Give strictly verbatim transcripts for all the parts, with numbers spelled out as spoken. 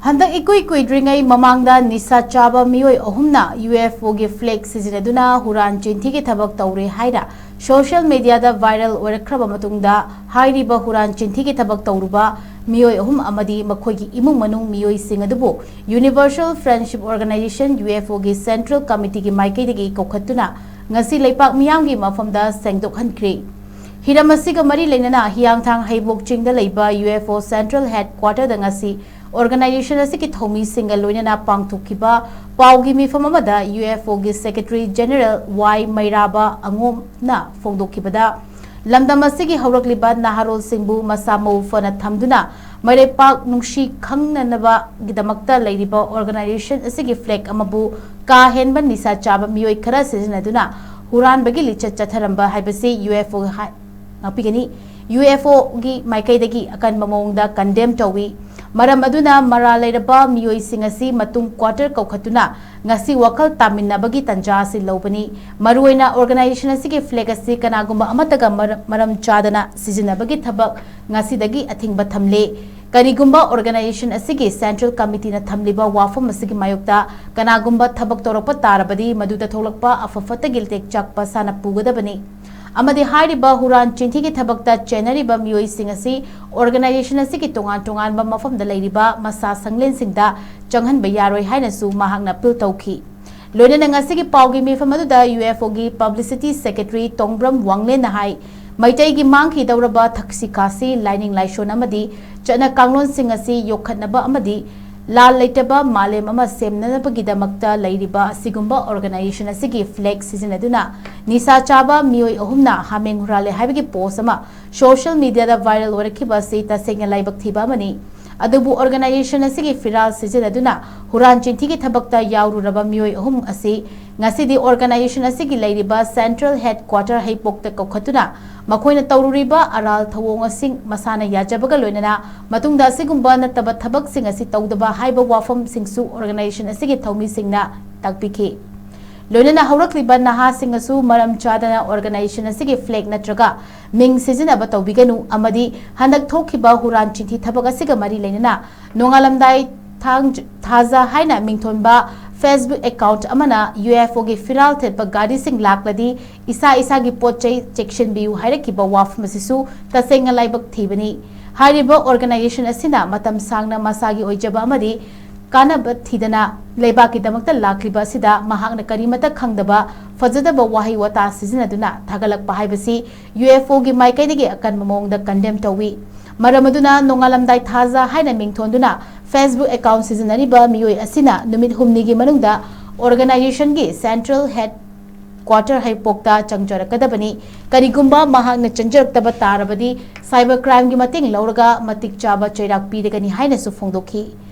ꯍꯟꯗꯛ ꯏꯀꯨꯏ ꯀꯨꯏꯗ꯭ꯔꯤꯉꯩ ꯃꯃꯥꯡꯗ ꯅꯤꯁꯥ ꯆꯥꯕ ꯃꯤꯑꯣꯏ ꯑꯍꯨꯝꯅ UFOꯒꯤ flag ꯁꯤꯖꯤꯟꯅꯗꯨꯅ ꯍꯨꯔꯥꯟ ꯆꯤꯟꯊꯤꯒꯤ ꯊꯕꯛ ꯇꯧꯔꯦ ꯍꯥꯏꯅ social mediaꯗ viral ꯑꯣꯏꯔꯛꯈ꯭ꯔꯕ ꯃꯇꯨꯡꯗ, ꯍꯥꯏꯔꯤꯕ ꯍꯨꯔꯥꯟ ꯆꯤꯟꯊꯤꯒꯤ ꯊꯕꯛ ꯇꯧꯔꯨꯕ ꯃꯤꯑꯣꯏ ꯑꯍꯨꯝ ꯑꯃꯗꯤ ꯃꯈꯣꯏꯒꯤ ꯏꯃꯨꯡ ꯃꯅꯨꯡ ꯃꯤꯑꯣꯏꯁꯤꯡ ꯑꯗꯨꯕꯨ Universal Friendship Organization, UFOꯒꯤ Central Committeeꯒꯤ ꯃꯥꯏꯀꯩꯗꯒꯤ ꯀꯧꯈꯠꯇꯨꯅ ꯉꯁꯤ ꯂꯩꯄꯥꯛ ꯃꯤꯌꯥꯝꯒꯤ ꯃꯐꯝꯗ ꯁꯦꯡꯗꯣꯛꯍꯟꯈ꯭ꯔꯦ꯫ ꯍꯤꯔꯝ ꯑꯁꯤꯒ ꯃꯔꯤ ꯂꯩꯅꯅ ꯍꯤꯌꯥꯡꯊꯥꯡ ꯍꯩꯕꯣꯛ ꯆꯤꯡꯗ ꯂꯩꯕ UFO Central Headquarterꯗ ꯉꯁꯤ organization ꯑꯁꯤꯒꯤ ꯊꯧꯃꯤꯁꯤꯡꯒ ꯂꯣꯏꯅꯅ ꯄꯥꯡꯊꯣꯛꯈꯤꯕ ꯄꯥꯎꯒꯤ ꯃꯤꯐꯝ ꯑꯃꯗ UFOꯒꯤ Secretary General ꯋꯥꯏ ꯃꯩꯔꯥꯕ ꯑꯉꯣꯝꯅ ꯐꯣꯡꯗꯣꯛꯈꯤꯕꯗ, ꯂꯝꯗꯝ ꯑꯁꯤꯒꯤ ꯍꯧꯔꯛꯂꯤꯕ ꯅꯍꯥꯔꯣꯜꯁꯤꯡꯕꯨ ꯃꯁꯥ ꯃꯎ ꯐꯅ ꯊꯝꯗꯨꯅ ꯃꯩꯔꯩꯄꯥꯛ ꯅꯨꯡꯁꯤ ꯈꯪꯅꯅꯕꯒꯤꯗꯃꯛꯇ ꯂꯩꯔꯤꯕ organization ꯑꯁꯤꯒꯤ flag ꯑꯃꯕꯨ ꯀꯥ ꯍꯦꯟꯕ ꯅꯤꯁꯥ ꯆꯥꯕ ꯃꯤꯑꯣꯏ ꯈꯔ ꯁꯤꯖꯤꯟꯅꯗꯨꯅ ꯍꯨꯔꯥꯟꯕꯒꯤ ꯂꯤꯆꯠ ꯆꯠꯊꯔꯝꯕ ꯍꯥꯏꯕꯁꯤ UFO ꯍꯥꯏ-, ꯉꯥꯛꯄꯤꯒꯅꯤ꯫ UFOꯒꯤ ꯃꯥꯏꯀꯩꯗꯒꯤ ꯑꯀꯟꯕ ꯃꯑꯣꯡꯗ condemn ꯇꯧꯏ꯫ ꯃꯔꯝ ꯑꯗꯨꯅ ꯃꯔꯥꯜ ꯂꯩꯔꯕ ꯃꯤꯑꯣꯏꯁꯤꯡ ꯑꯁꯤ ꯃꯇꯨꯡ quarter ꯀꯧꯈꯠꯇꯨꯅ ꯉꯁꯤ ꯋꯥꯈꯜ ꯇꯥꯃꯤꯟꯅꯕꯒꯤ ꯇꯥꯟꯖꯥ ꯑꯁꯤ ꯂꯧꯕꯅꯤ꯫ ꯃꯔꯨꯑꯣꯏꯅ organization ꯑꯁꯤꯒꯤ flag ꯑꯁꯤ ꯀꯅꯥꯒꯨꯝꯕ ꯑꯃꯠꯇꯒ ꯃꯔ-, ꯃꯔꯝ ꯆꯥꯗꯅ ꯁꯤꯖꯤꯟꯅꯕꯒꯤ ꯊꯕꯛ ꯉꯁꯤꯗꯒꯤ ꯑꯊꯤꯡꯕ ꯊꯝꯂꯦ꯫ ꯀꯔꯤꯒꯨꯝꯕ organization ꯑꯁꯤꯒꯤ Central Committeeꯅ ꯊꯝꯂꯤꯕ ꯋꯥꯐꯝ ꯑꯁꯤꯒꯤ ꯃꯥꯌꯣꯛꯇ ꯀꯅꯥꯒꯨꯝꯕ ꯊꯕꯛ ꯇꯧꯔꯛꯄ ꯇꯥꯔꯕꯗꯤ ꯃꯗꯨꯗ ꯊꯣꯛꯂꯛꯄ ꯑꯐ ꯐꯠꯇꯒꯤ ꯂꯤꯇꯦꯛ ꯆꯥꯛꯄ ꯁꯥꯅ ꯄꯨꯒꯗꯕꯅꯤ꯫ ꯑꯃꯗꯤ ꯍꯥꯏꯔꯤꯕ ꯍꯨꯔꯥꯟ ꯆꯤꯟꯊꯤꯒꯤ ꯊꯕꯛꯇ ꯆꯦꯟꯅꯔꯤꯕ ꯃꯤꯑꯣꯏꯁꯤꯡ ꯑꯁꯤ organization ꯑꯁꯤꯒꯤ ꯇꯣꯉꯥꯟ ꯇꯣꯉꯥꯟꯕ ꯃꯐꯝꯗ ꯂꯩꯔꯤꯕ ꯃꯁꯥ ꯁꯪꯂꯦꯟꯁꯤꯡꯗ ꯆꯪꯍꯟꯕ ꯌꯥꯔꯣꯏ ꯍꯥꯏꯅꯁꯨ ꯃꯍꯥꯛꯅ appeal ꯇꯧꯈꯤ꯫ ꯂꯣꯏꯅꯅ ꯉꯁꯤꯒꯤ ꯄꯥꯎꯒꯤ ꯃꯤꯐꯝ ꯑꯗꯨꯗ UFOꯒꯤ Publicity Secretary ꯇꯣꯡꯕ꯭ꯔꯝ ꯋꯥꯡꯂꯦꯟꯅ ꯍꯥꯏ, ꯃꯩꯇꯩꯒꯤ ꯃꯥꯡꯈꯤꯗꯧꯔꯕ ꯊꯛꯁꯤ ꯈꯥꯁꯤ, ꯂꯥꯏꯅꯤꯡ ꯂꯥꯏꯁꯣꯟ ꯑꯃꯗꯤ ꯆꯠꯅ ꯀꯥꯡꯂꯣꯟꯁꯤꯡ ꯑꯁꯤ ꯌꯣꯛꯈꯠꯅꯕ ꯑꯃꯗꯤ ꯂꯥꯜ ꯂꯩꯇꯕ ꯃꯥꯂꯦꯝ ꯑꯃ ꯁꯦꯝꯅꯅꯕꯒꯤꯗꯃꯛꯇ ꯂꯩꯔꯤꯕ ꯑꯁꯤꯒꯨꯝꯕ organization ꯑꯁꯤꯒꯤ flag ꯁꯤꯖꯤꯟꯅꯗꯨꯅ ꯅꯤꯁꯥ ꯆꯥꯕ ꯃꯤꯑꯣꯏ ꯑꯍꯨꯝꯅ ꯍꯥꯃꯦꯡ ꯍꯨꯔꯥꯜꯂꯦ ꯍꯥꯏꯕꯒꯤ post ꯑꯃ social mediaꯗ viral ꯑꯣꯏꯔꯛꯈꯤꯕ ꯑꯁꯤ ꯇꯁꯦꯡꯅ ꯂꯥꯏꯕꯛ ꯊꯤꯕ ꯑꯃꯅꯤ꯫ ꯑꯗꯨꯕꯨ organization ꯑꯁꯤꯒꯤ ꯐꯤꯔꯥꯜ ꯁꯤꯖꯤꯟꯅꯗꯨꯅ ꯍꯨꯔꯥꯟ ꯆꯤꯟꯊꯤꯒꯤ ꯊꯕꯛꯇ ꯌꯥꯎꯔꯨꯔꯕ ꯃꯤꯑꯣꯏ ꯑꯍꯨꯝ ꯑꯁꯤ ꯉꯁꯤꯗꯤ organization ꯑꯁꯤꯒꯤ ꯂꯩꯔꯤꯕ Central Headquarter ꯍꯩꯄꯣꯛꯇ ꯀꯧꯈꯠꯇꯨꯅ ꯃꯈꯣꯏꯅ ꯇꯧꯔꯨꯔꯤꯕ ꯑꯔꯥꯜ ꯊꯧꯑꯣꯡ ꯑꯁꯤ ꯃꯁꯥꯅ ꯌꯥꯖꯕꯒ ꯂꯣꯏꯅꯅ ꯃꯇꯨꯡꯗ ꯑꯁꯤꯒꯨꯝꯕ ꯅꯠꯇꯕ ꯊꯕꯛꯁꯤꯡ ꯑꯁꯤ ꯇꯧꯗꯕ ꯍꯥꯏꯕ ꯋꯥꯐꯝꯁꯤꯡꯁꯨ organization ꯑꯁꯤꯒꯤ ꯊꯧꯃꯤꯁꯤꯡꯅ ꯇꯥꯛꯄꯤꯈꯤ꯫ ꯂꯣꯏꯅꯅ ꯍꯧꯔꯛꯂꯤꯕ ꯅꯍꯥꯁꯤꯡꯅꯁꯨ ꯃꯔꯝ ꯆꯥꯗꯅ organization ꯑꯁꯤꯒꯤ flag ꯅꯠꯇ꯭ꯔꯒ ꯃꯤꯡ ꯁꯤꯖꯤꯟꯅꯕ ꯇꯧꯕꯤꯒꯅꯨ ꯑꯃꯗꯤ ꯍꯟꯗꯛ ꯊꯣꯛꯈꯤꯕ ꯍꯨꯔꯥꯟ ꯆꯤꯟꯊꯤ ꯊꯕꯛ ꯑꯁꯤꯒ ꯃꯔꯤ ꯂꯩꯅꯅ ꯅꯣꯡꯉꯥꯜꯂꯝꯗꯥꯏ ꯊꯥꯡ-, ꯊꯥꯖ ꯍꯥꯏꯅ ꯃꯤꯡꯊꯣꯟꯕ Facebook account ꯑꯃꯅ UFOꯒꯤ ꯐꯤꯔꯥꯜ ꯊꯦꯠꯄ ꯒꯥꯔꯤꯁꯤꯡ ꯂꯥꯛꯂꯗꯤ ꯏꯁꯥ ꯏꯁꯥꯒꯤ ꯄꯣꯠ ꯆꯩ ꯆꯦꯛꯁꯤꯟꯕꯤꯌꯨ ꯍꯥꯏꯔꯛꯈꯤꯕ ꯋꯥꯐꯝ ꯑꯁꯤꯁꯨ ꯇꯁꯦꯡꯅ ꯂꯥꯏꯕꯛ ꯊꯤꯕꯅꯤ꯫ ꯍꯥꯏꯔꯤꯕ organization ꯑꯁꯤꯅ ꯃꯇꯝ ꯁꯥꯡꯅ ꯃꯁꯥꯒꯤ ꯑꯣꯏꯖꯕ ꯑꯃꯗꯤ ꯀꯥꯟꯅꯕ ꯊꯤꯗꯅ ꯂꯩꯕꯥꯛꯀꯤꯗꯃꯛꯇ ꯂꯥꯛꯂꯤꯕ ꯑꯁꯤꯗ ꯃꯍꯥꯛꯅ ꯀꯔꯤꯃꯠꯇ ꯈꯪꯗꯕ ꯐꯖꯗꯕ ꯋꯥꯍꯩ ꯋꯥꯇꯥ ꯁꯤꯖꯤꯟꯅꯗꯨꯅ ꯊꯥꯒꯠꯂꯛꯄ ꯍꯥꯏꯕꯁꯤ UFOꯒꯤ ꯃꯥꯏꯀꯩꯗꯒꯤ ꯑꯀꯟꯕ ꯃꯑꯣꯡꯗ condemn ꯇꯧꯏ꯫ ꯃꯔꯝ ꯑꯗꯨꯅ ꯅꯣꯡꯉꯥꯜꯂꯝꯗꯥꯏ ꯊꯥꯖ ꯍꯥꯏꯅ ꯃꯤꯡꯊꯣꯟꯗꯨꯅ Facebook account ꯁꯤꯖꯤꯟꯅꯔꯤꯕ ꯃꯤꯑꯣꯏ ꯑꯁꯤꯅ ꯅꯨꯃꯤꯠ ꯍꯨꯝꯅꯤꯒꯤ ꯃꯅꯨꯡꯗ organizationꯒꯤ central headquarter ꯍꯩꯄꯣꯛꯇ ꯆꯪꯖꯔꯛꯀꯗꯕꯅꯤ꯫ ꯀꯔꯤꯒꯨꯝꯕ ꯃꯍꯥꯛꯅ ꯆꯪꯖꯔꯛꯇꯕ ꯇꯥꯔꯕꯗꯤ cyber crimeꯒꯤ ꯃꯇꯦꯡ ꯂꯧꯔꯒ ꯃꯇꯤꯛ ꯆꯥꯕ ꯆꯩꯔꯥꯛ ꯄꯤꯔꯒꯅꯤ ꯍꯥꯏꯅꯁꯨ ꯐꯣꯡꯗꯣꯛꯈꯤ꯫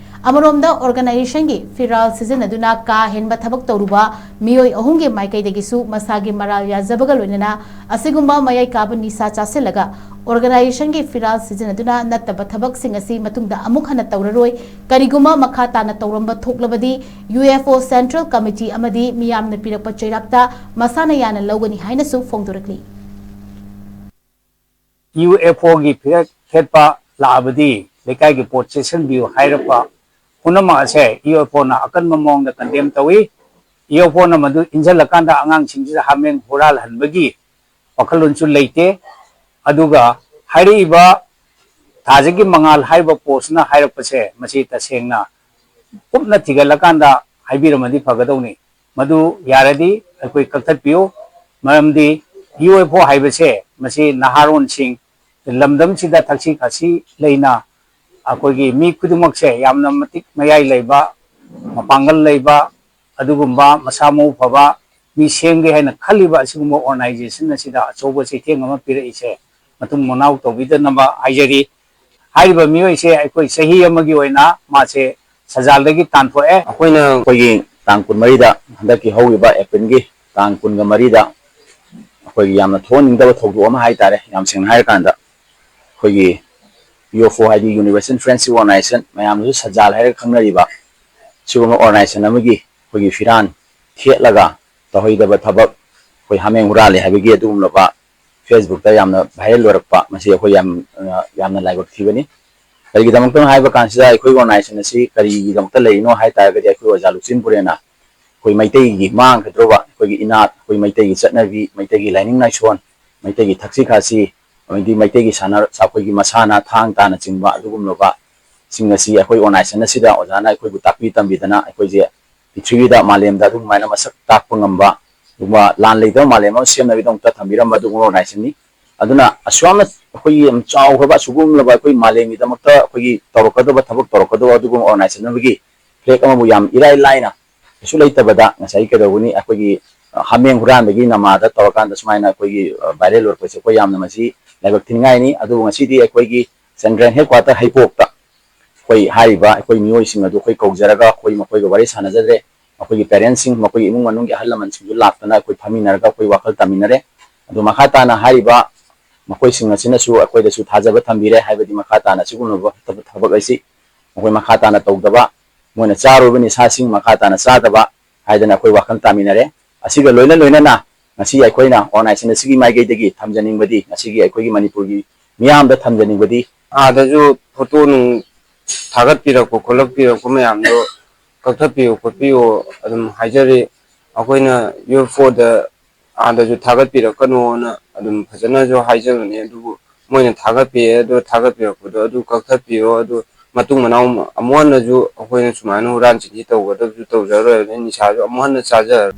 ꯑꯃꯔꯣꯝꯗ organizationꯒꯤ ꯐꯤꯔꯥꯜ ꯁꯤꯖꯤꯟꯅꯗꯨꯅ ꯀꯥ ꯍꯦꯟꯕ ꯊꯕꯛ ꯇꯧꯔꯨꯕ ꯃꯤꯑꯣꯏ ꯑꯍꯨꯝꯒꯤ ꯃꯥꯏꯀꯩꯗꯒꯤꯁꯨ ꯃꯁꯥꯒꯤ ꯃꯔꯥꯜ ꯌꯥꯖꯕꯒ ꯂꯣꯏꯅꯅ ꯑꯁꯤꯒꯨꯝꯕ ꯃꯌꯥꯏ ꯀꯥꯕ ꯅꯤꯁꯥ ꯆꯥꯁꯤꯜꯂꯒ organizationꯒꯤ ꯐꯤꯔꯥꯜ ꯁꯤꯖꯤꯟꯅꯗꯨꯅ ꯅꯠꯇꯕ ꯊꯕꯛꯁꯤꯡ ꯑꯁꯤ ꯃꯇꯨꯡꯗ ꯑꯃꯨꯛ ꯍꯟꯅ ꯇꯧꯔꯔꯣꯏ꯫ ꯀꯔꯤꯒꯨꯝꯕ ꯃꯈꯥ ꯇꯥꯅ ꯇꯧꯔꯝꯕ ꯊꯣꯛꯂꯕꯗꯤ UFO central committee ꯑꯃꯗꯤ ꯃꯤꯌꯥꯝꯅ ꯄꯤꯔꯛꯄ ꯆꯩꯔꯥꯛꯇ ꯃꯁꯥꯅ ꯌꯥꯅ ꯂꯧꯒꯅꯤ ꯍꯥꯏꯅꯁꯨ ꯐꯣꯡꯗꯣꯔꯛꯂꯤ꯫ UFOꯒꯤ ꯐꯤꯔꯦꯞ ꯊꯦꯠꯄ ꯂꯥꯛꯂꯕꯗꯤ ꯂꯩꯀꯥꯏꯒꯤ ꯄꯣꯠ ꯆꯦꯛꯁꯤꯟꯕꯤꯌꯨ ꯍꯥꯏꯔꯛꯄ ꯄꯨꯝꯅꯃꯛ ꯑꯁꯦ UFOꯅ ꯑꯀꯟꯕ ꯃꯑꯣꯡꯗ condemn ꯇꯧꯏ꯫ UFOꯅ ꯃꯗꯨ ꯏꯟꯁꯤꯜꯂꯀꯥꯟꯗ ꯑꯉꯥꯡꯁꯤꯡꯁꯤꯗ ꯍꯥꯃꯦꯡ ꯍꯨꯔꯥꯜꯍꯟꯕꯒꯤ ꯋꯥꯈꯜꯂꯣꯟꯁꯨ ꯂꯩꯇꯦ꯫ ꯑꯗꯨꯒ ꯍꯥꯏꯔꯛꯏꯕ ꯊꯥꯖꯒꯤ ꯃꯉꯥꯜ ꯍꯥꯏꯔꯤꯕ ꯄꯣꯠꯁꯤꯅ ꯍꯥꯏꯔꯛꯄꯁꯦ ꯃꯁꯤ ꯇꯁꯦꯡꯅ ꯀꯨꯞꯅ ꯊꯤꯒꯠꯂꯀꯥꯟꯗ ꯍꯥꯏꯕꯤꯔꯝꯃꯗꯤ ꯐꯒꯗꯧꯅꯤ꯫ ꯃꯗꯨ ꯌꯥꯔꯗꯤ ꯑꯩꯈꯣꯏ ꯀꯛꯊꯠꯄꯤꯌꯨ꯫ ꯃꯔꯝꯗꯤ UFO ꯍꯥꯏꯕꯁꯦ ꯃꯁꯤ ꯅꯍꯥꯔꯣꯟꯁꯤꯡ, ꯂꯝꯗꯝꯁꯤꯗ ꯊꯛꯁꯤ ꯈꯥꯁꯤ ꯂꯩꯅ ꯑꯩꯈꯣꯏꯒꯤ ꯃꯤ ꯈꯨꯗꯤꯡꯃꯛꯁꯦ ꯌꯥꯝꯅ ꯃꯇꯤꯛ ꯃꯌꯥꯏ ꯂꯩꯕ, ꯃꯄꯥꯡꯒꯜ ꯂꯩꯕ, ꯑꯗꯨꯒꯨꯝꯕ ꯃꯁꯥ ꯃꯎ ꯐꯕ ꯃꯤ ꯁꯦꯝꯒꯦ ꯍꯥꯏꯅ ꯈꯜꯂꯤꯕ ꯑꯁꯤꯒꯨꯝꯕ organization ꯑꯁꯤꯗ ꯑꯆꯧꯕ ꯆꯩꯊꯦꯡ ꯑꯃ ꯄꯤꯔꯛꯏꯁꯦ ꯃꯇꯨꯡ ꯃꯅꯥꯎ ꯇꯧꯕꯤꯗꯅꯕ ꯍꯥꯏꯖꯔꯤ꯫ ꯍꯥꯏꯔꯤꯕ ꯃꯤꯑꯣꯏꯁꯦ ꯑꯩꯈꯣꯏ ꯆꯍꯤ ꯑꯃꯒꯤ ꯑꯣꯏꯅ ꯃꯥꯁꯦ ꯁꯖꯥꯜꯗꯒꯤ ꯇꯥꯟꯊꯣꯛꯑꯦ꯫ ꯑꯩꯈꯣꯏꯅ ꯑꯩꯈꯣꯏꯒꯤ ꯇꯥꯡ ꯀꯨꯟꯃꯔꯤꯗ, ꯍꯟꯗꯛꯀꯤ ꯍꯧꯔꯤꯕ Aprilꯒꯤ ꯇꯥꯡ ꯀꯨꯟꯒ ꯃꯔꯤꯗ ꯑꯩꯈꯣꯏꯒꯤ ꯌꯥꯝꯅ ꯊꯣꯛꯍꯟꯅꯤꯡꯗꯕ ꯊꯧꯗꯣꯛ ꯑꯃ ꯍꯥꯏꯇꯥꯔꯦ, ꯌꯥꯝ ꯁꯦꯡꯅ ꯍꯥꯏꯔꯀꯥꯟꯗ ꯑꯩꯈꯣꯏꯒꯤ UFO ꯍꯥꯏꯗꯤ Universal Friendship Organization, ꯃꯌꯥꯝꯅꯁꯨ ꯁꯖꯥꯜ ꯍꯥꯏꯔꯒ ꯈꯪꯅꯔꯤꯕ ꯁꯤꯒꯨꯝꯕ organization ꯑꯃꯒꯤ ꯑꯩꯈꯣꯏꯒꯤ ꯐꯤꯔꯥꯟ ꯊꯦꯠꯂꯒ ꯇꯧꯍꯩꯗꯕ ꯊꯕꯛ, ꯑꯩꯈꯣꯏ ꯍꯥꯃꯦꯡ ꯍꯨꯔꯥꯜꯂꯦ ꯍꯥꯏꯕꯒꯤ ꯑꯗꯨꯒꯨꯝꯂꯕ Facebookꯇ ꯌꯥꯝꯅ viral ꯑꯣꯏꯔꯛꯄ, ꯃꯁꯤ ꯑꯩꯈꯣꯏ ꯌꯥꯝ, ꯌꯥꯝꯅ ꯂꯥꯏꯕꯛ ꯊꯤꯕꯅꯤ꯫ ꯀꯔꯤꯒꯤꯗꯃꯛꯇꯅꯣ ꯍꯥꯏꯕ ꯀꯥꯟꯁꯤꯗ ꯑꯩꯈꯣꯏ organization ꯑꯁꯤ ꯀꯔꯤꯒꯤꯗꯃꯛꯇ ꯂꯩꯔꯤꯅꯣ ꯍꯥꯏ ꯇꯥꯔꯒꯗꯤ, ꯑꯩꯈꯣꯏ ꯑꯣꯖꯥ ꯂꯨꯆꯤꯟ ꯄꯨꯔꯦꯟꯅ ꯑꯩꯈꯣꯏ ꯃꯩꯇꯩꯒꯤ ꯃꯥꯡꯈꯤꯗ꯭ꯔꯕ ꯑꯩꯈꯣꯏꯒꯤ ꯏꯅꯥꯠ, ꯑꯩꯈꯣꯏ ꯃꯩꯇꯩꯒꯤ ꯆꯠꯅꯕꯤ, ꯃꯩꯇꯩꯒꯤ ꯂꯥꯏꯅꯤꯡ ꯂꯥꯏꯁꯣꯟ, ꯃꯩꯇꯩꯒꯤ ꯊꯛꯁꯤ ꯈꯥꯁꯤ, ꯑꯃꯗꯤ ꯃꯩꯇꯩꯒꯤ ꯁꯥꯟꯅ-, ꯑꯩꯈꯣꯏꯒꯤ ꯃꯁꯥꯟꯅ, ꯊꯥꯡ ꯇꯥꯅ ꯆꯤꯡꯕ ꯑꯗꯨꯒꯨꯝꯂꯕ ꯁꯤꯡ ꯑꯁꯤ ꯑꯩꯈꯣꯏ organization ꯑꯁꯤꯗ ꯑꯣꯖꯥꯅ ꯑꯩꯈꯣꯏꯕꯨ ꯇꯥꯛꯄꯤ ꯇꯝꯕꯤꯗꯅ ꯑꯩꯈꯣꯏꯁꯦ ꯄ꯭ꯔꯤꯊꯤꯕꯤꯗ, ꯃꯥꯂꯦꯝꯗ ꯑꯗꯨꯃꯥꯏꯅ ꯃꯁꯛ ꯇꯥꯛꯄ ꯉꯝꯕ, ꯑꯗꯨꯒꯨꯝꯕ ꯂꯥꯟ ꯂꯩꯇꯕ ꯃꯥꯂꯦꯝ ꯑꯃ ꯁꯦꯝꯅꯕꯒꯤꯗꯃꯛꯇ ꯊꯝꯕꯤꯔꯝꯕ ꯑꯗꯨꯒꯨꯝꯕ organizationꯅꯤ꯫ ꯑꯗꯨꯅ ꯑꯁꯨꯛ ꯌꯥꯝꯅ ꯑꯩꯈꯣꯏꯒꯤ ꯌꯥꯝ ꯆꯥꯎꯈ꯭ꯔꯕ, ꯑꯁꯤꯒꯨꯝꯂꯕ ꯑꯩꯈꯣꯏ ꯃꯥꯂꯦꯝꯒꯤꯗꯃꯛꯇ ꯑꯩꯈꯣꯏꯒꯤ ꯇꯧꯔꯛꯀꯗꯕ ꯊꯕꯛ ꯇꯧꯔꯛꯀꯗꯕ ꯑꯗꯨꯒꯨꯝꯕ organization ꯑꯃꯒꯤ flag ꯑꯃꯕꯨ ꯌꯥꯝ ꯏꯔꯥꯏ ꯂꯥꯏꯅ ꯀꯩꯁꯨ ꯂꯩꯇꯕꯗ ꯉꯁꯥꯏ ꯀꯩꯗꯧꯒꯅꯤ, ꯑꯩꯈꯣꯏꯒꯤ, ꯑ, ꯍꯥꯃꯦꯡ ꯍꯨꯔꯥꯟꯕꯒꯤ ꯅꯃꯥꯗ ꯇꯧꯔꯀꯥꯟꯗ ꯁꯨꯃꯥꯏꯅ ꯑꯩꯈꯣꯏꯒꯤ, ꯑ, viral ꯑꯣꯏꯔꯛꯄꯁꯦ ꯑꯩꯈꯣꯏ ꯌꯥꯝꯅ ꯃꯁꯤ ꯂꯥꯏꯕꯛ ꯊꯤꯅꯤꯡꯉꯥꯏꯅꯤ꯫ ꯑꯗꯨꯕꯨ ꯉꯁꯤꯗꯤ ꯑꯩꯈꯣꯏꯒꯤ Chandran headquarter ꯍꯩꯄꯣꯛꯇ ꯑꯩꯈꯣꯏ ꯍꯥꯏꯔꯤꯕ ꯑꯩꯈꯣꯏ ꯃꯤꯑꯣꯏꯁꯤꯡ ꯑꯗꯨ ꯑꯩꯈꯣꯏ ꯀꯧꯖꯔꯒ ꯑꯩꯈꯣꯏ ꯃꯈꯣꯏꯒ ꯋꯥꯔꯤ ꯁꯥꯟꯅꯖꯗ꯭ꯔꯦ꯫ ꯃꯈꯣꯏꯒꯤ parentsꯁꯤꯡ, ꯃꯈꯣꯏꯒꯤ ꯏꯃꯨꯡ ꯃꯅꯨꯡꯒꯤ ꯑꯍꯜ ꯂꯃꯟꯁꯤꯡꯁꯨ ꯂꯥꯛꯇꯅ ꯑꯩꯈꯣꯏ ꯐꯝꯃꯤꯟꯅꯔꯒ ꯑꯩꯈꯣꯏ ꯋꯥꯈꯜ ꯇꯥꯃꯤꯟꯅꯔꯦ꯫ ꯑꯗꯨ ꯃꯈꯥ ꯇꯥꯅ ꯍꯥꯏꯔꯤꯕ ꯃꯈꯣꯏꯁꯤꯡ ꯑꯁꯤꯅꯁꯨ ꯑꯩꯈꯣꯏꯗꯁꯨ ꯊꯥꯖꯕ ꯊꯝꯕꯤꯔꯦ, ꯍꯥꯏꯕꯗꯤ ꯃꯈꯥ ꯇꯥꯅ ꯑꯁꯤꯒꯨꯝꯂꯕ ꯐꯠꯇꯕ ꯊꯕꯛ ꯑꯁꯤ ꯃꯈꯣꯏ ꯃꯈꯥ ꯇꯥꯅ ꯇꯧꯗꯕ, ꯃꯣꯏꯅ ꯆꯥꯔꯨꯕ ꯅꯤꯁꯥꯁꯤꯡ ꯃꯈꯥ ꯇꯥꯅ ꯆꯥꯗꯕ ꯍꯥꯏꯗꯅ ꯑꯩꯈꯣꯏ ꯋꯥꯈꯜ ꯇꯥꯃꯤꯟꯅꯔꯦ꯫ ꯑꯁꯤꯒ ꯂꯣꯏꯅ ꯂꯣꯏꯅꯅ ꯉꯁꯤ ꯑꯩꯈꯣꯏꯅ organization ꯑꯁꯤꯒꯤ ꯃꯥꯏꯀꯩꯗꯒꯤ ꯊꯝꯖꯅꯤꯡꯕꯗꯤ, ꯉꯁꯤꯒꯤ ꯑꯩꯈꯣꯏꯒꯤ ꯃꯅꯤꯄꯨꯔꯒꯤ ꯃꯤꯌꯥꯝꯗ ꯊꯝꯖꯅꯤꯡꯕꯗꯤ, ꯑꯥꯗꯁꯨ ꯐꯣꯇꯣ ꯅꯨꯡ ꯊꯥꯒꯠꯄꯤꯔꯛꯄ ꯈꯣꯠꯂꯛꯄꯤꯔꯛꯄ ꯃꯌꯥꯝꯗꯣ ꯀꯛꯊꯠꯄꯤꯌꯨ ꯈꯣꯠꯄꯤꯌꯨ ꯑꯗꯨꯝ ꯍꯥꯏꯖꯔꯤ꯫ ꯑꯩꯈꯣꯏꯅ ꯌꯨ ꯑꯦꯐ ꯑꯣꯗ ꯑꯥꯗꯁꯨ ꯊꯥꯒꯠꯄꯤꯔꯛꯀꯅꯣꯅ ꯑꯗꯨꯝ ꯐꯖꯅꯁꯨ ꯍꯥꯏꯖꯕꯅꯤ, ꯑꯗꯨꯕꯨ ꯃꯣꯏꯅ ꯊꯥꯒꯠꯄꯤꯔꯦ, ꯑꯗꯣ ꯊꯥꯒꯠꯄꯤꯔꯛꯄꯗꯣ ꯑꯗꯨ ꯀꯛꯊꯠꯄꯤꯌꯣ, ꯑꯗꯨ ꯃꯇꯨꯡ ꯃꯅꯥꯎ ꯑꯃꯨꯛ ꯍꯟꯅꯁꯨ ꯑꯩꯈꯣꯏꯅ ꯁꯨꯃꯥꯏꯅ ꯍꯨꯔꯥꯟ ꯆꯤꯟꯊꯤ ꯇꯧꯒꯗꯕꯁꯨ ꯇꯧꯖꯔꯣꯏ, ꯑꯗꯩ ꯅꯤꯁꯥꯁꯨ ꯑꯃꯨꯛ ꯍꯟꯅ ꯆꯥꯖꯔꯣꯏ꯫